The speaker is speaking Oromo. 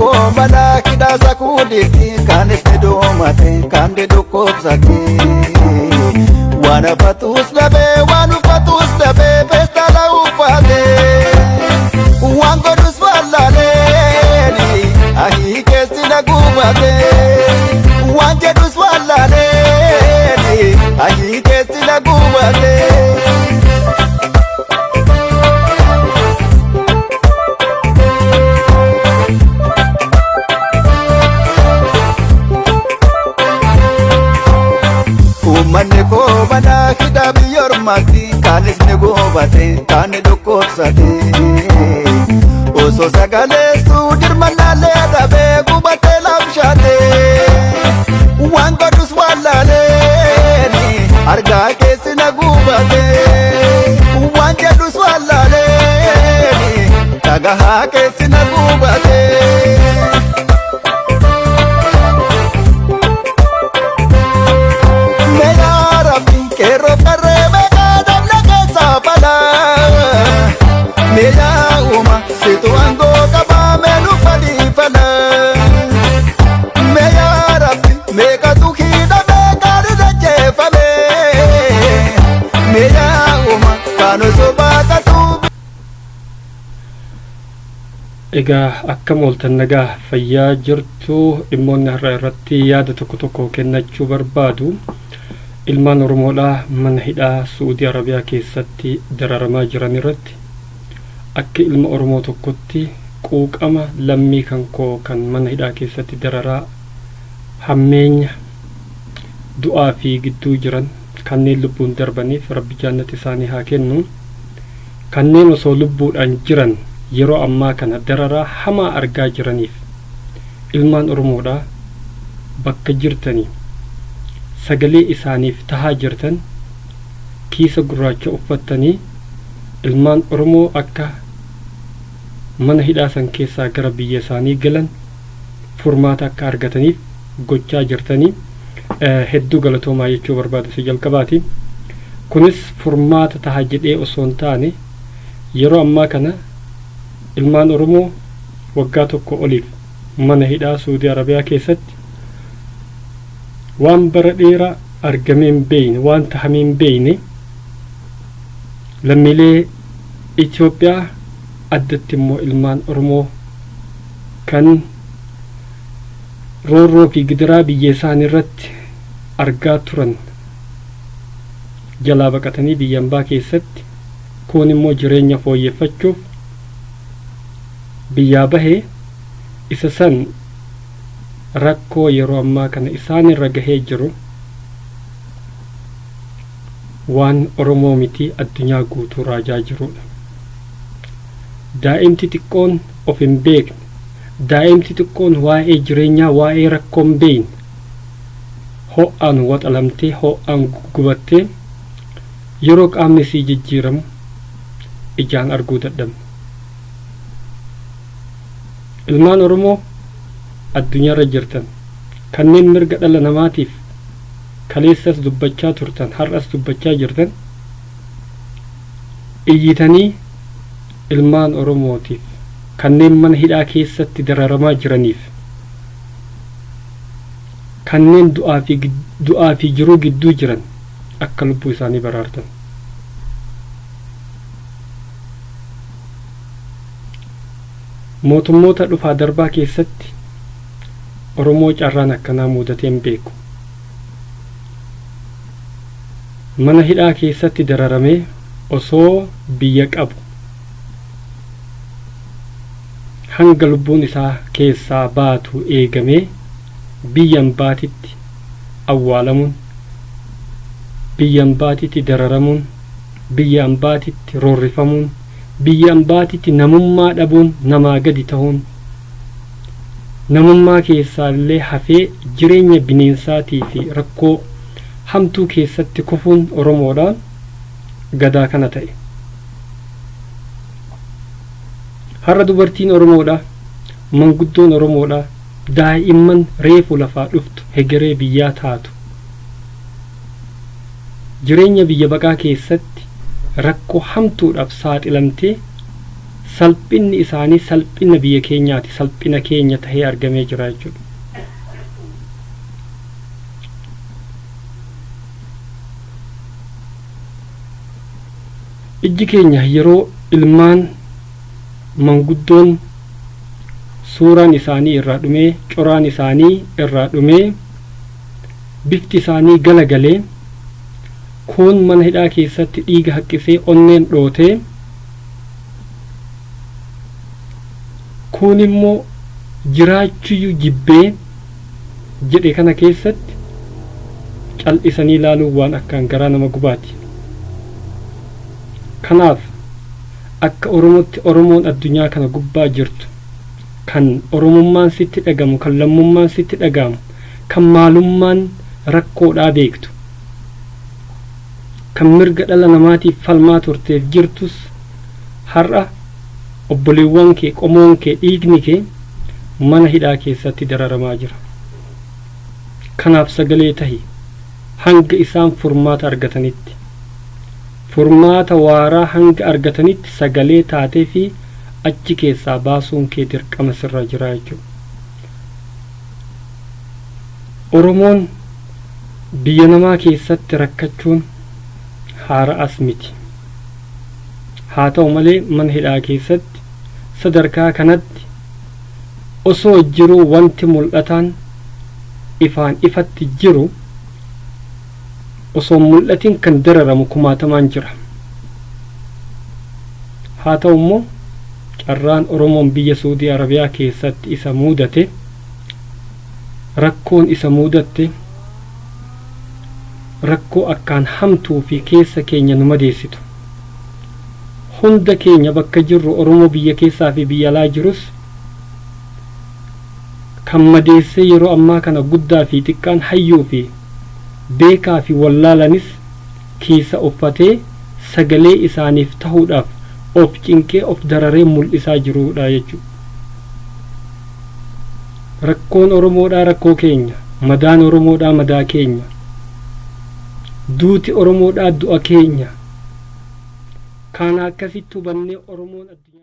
Koo mana hidhaa kuulitti kaanis ni dhumate kaan ni dhukkubsate. Waan uffatus dhabee waan uffatus dhabee feestaala uffate. Waan godhus wallaaleeni ahii keessi na gubate. Waan jedhus wallaaleeni ahii keessi na gubate. Uummanni koo mana hidhaa biyya ormaatti kaanis ni gubate kaan ni dhukkubsate. Osoo sagaleessuu dirmannaalee dhabee gubatee lamshaate. Waan godhus wallaaleeni argaa keessi na gubate. Waan jedhus wallaaleeni dhagahaa keessi na gubate. Meeyaa Rabbi qeerroo qarree meeqaa dabla keessaa balaa. Meeyaa uuma situ aangoo qabaa meenu falii fala. Meeyaa Rabbi meeqatu hidhamee gaarii ajjeefame. Meeyaa uuma kan osoo baaqatu. Egaa akkam ooltan, nagaa fayyaa jirtu? Dhimmoonni har'a irratti yaada tokko tokko kennachuu barbaadu ilmaan Oromoodhaa mana hidhaa Su'uudii Arabiyaa keessatti dararamaa jiran irratti, akka ilma Oromoo tokkotti quuqama lammii kan koo kan mana hidhaa keessatti dararaa hammeenya du'aa fi gidduu jiran, kanneen lubbuun darbaniif Rabbi jaannati isaanii haa kennu, kanneen osoo lubbuudhaan jiran yeroo ammaa kana dararaa hamaa argaa jiraniif, ilmaan Oromoodhaa bakka jirtanii sagalee isaaniif tahaa jirtan, kiisa gurraacha uffattanii ilmaan Oromoo akka mana hidhaa san keessaa gara biyya isaanii galan furmaata akka argataniif gochaa jirtanii hedduu galatoomaa jechuu barbaadu si jalqabaati. Kunis furmaata taha jedhee osoo hin taane, yeroo ammaa kana ilmaan Oromoo waggaa 1 oliif mana hidhaa Suudii Arabiyaa keessatti waan bara dheeraa argamee hin beeyne, waan tahamee hin beeyne, lammiilee Itoophiyaa, addatti immoo ilmaan Oromoo kan roorroo fi gidiraa biyya isaanii irratti argaa turan jalaa baqatanii biyya ambaa keessatti, kuun immoo jireenya fooyyeffachuuf biyyaa bahee, isa san rakkoo yeroo ammaa kana isaan irra gahee jiru waan Oromoo miti addunyaa guutuu raajaa jirudha. Daa'imti xiqqoon of hin beekne, daa'imti xiqqoon waa'ee jireenyaa, waa'ee rakkoo hin beekne, ho'aan waxalamtee, ho'aan gubattee, yeroo qaamni sii jijjiiramu ijaan arguu dadhabne. Ilmaan Oromoo addunyaarra jirtan kanneen mirga dhala namaatiif kaleessas dubbachaa turtan, har'as dubbachaa jirtan, iyyitanii ilmaan Oromootiif kanneen mana hidhaa keessatti dararamaa jiraniif, kanneen du'aa fi jiruu gidduu jiran akka lubbuu isaanii baraartan. Mootummoota dhufaa darbaa keessatti Oromoo carraan akkanaa mudatee hin beeku. Mana hidhaa keessatti dararamee osoo biyya qabu hanga lubbuun isaa keessaa baatu eegamee biyyan baatitti awwaalamuun, biyyan baatitti dararamuun, biyya ambaatitti roorrifamuun, biyya ambaatitti namummaa dhabuun, namaa gadi ta'uun, namummaa keessaa illee hafee jireenya bineensaatii fi rakkoo hamtuu keessatti kufuun Oromoodhaan gadaa kana ta'e. Har'a dubartiin Oromoodha, manguddoon Oromoodha, daa'imman reefu lafaa dhuftu hegeree biyyaa taatu jireenya biyya baqaa keessatti rakkoo hamtuudhaaf saaxilamtee Salphinni isaanii salphina biyya keenyaati, salphina keenya tahee argamee jira jechuudha. Ijji keenya yeroo ilmaan manguddoon suuraan isaanii irraa dhumee, coraan isaanii irraa dhumee, bifti isaanii galagalee, kuun mana hidhaa keessatti dhiiga haqqisee onneen dhootee, kuun immoo jiraachuyyuu jibbee jedhe kana keessatti cal'isanii ilaaluun waan akkaan garaa nama gubaati. Kanaaf akka Oromootti Oromoon addunyaa kana gubbaa jirtu kan Oromummaan sitti dhagamu, kan lammummaan sitti dhagamu, kan maalummaan rakkoodhaa beektu, kan mirga dhala namaatiif falmaa turteef jirtus har'a obboleewwan kee, qomoon kee, dhiigni kee mana hidhaa keessatti dararamaa jira. Kanaaf sagalee tahi hanga isaan furmaata argatanitti. Furmaata waaraa hanga argatanitti sagalee taatee fi achi keessaa baasuun kee dirqama sirra jira jechuudha. Oromoon biyya namaa keessatti rakkachuun haara'as miti. Haa ta'u malee mana hidhaa keessatti sadarkaa kanatti osoo jiruu wanti mul'ataan ifaan ifatti jiru osoo mul'atiin kan dararamu kumaatamaan jira. Haa ta'u immoo carraan Oromoon biyya Suudii Arabiyaa keessatti isa muudate, rakkoon isa muudatte rakkoo akkaan hamtuu fi keessa keenya nu madeessitu. Hunda keenya bakka jirru Oromoo biyya keessaa fi biyya alaa jirus kan madeessee yeroo ammaa kana guddaa fi xiqqaan, hayyuu fi beekaa fi wallaalanis kiisa uffatee sagalee isaaniif tahuudhaaf of cinqee of dararee mul'isaa jiruudha jechuudha. Rakkoon Oromoodhaa rakkoo keenya, madaan Oromoodhaa madaa keenya, duuti Oromoodhaa du'a keenya. Kana akkasitti hubannee Oromoon addunyaa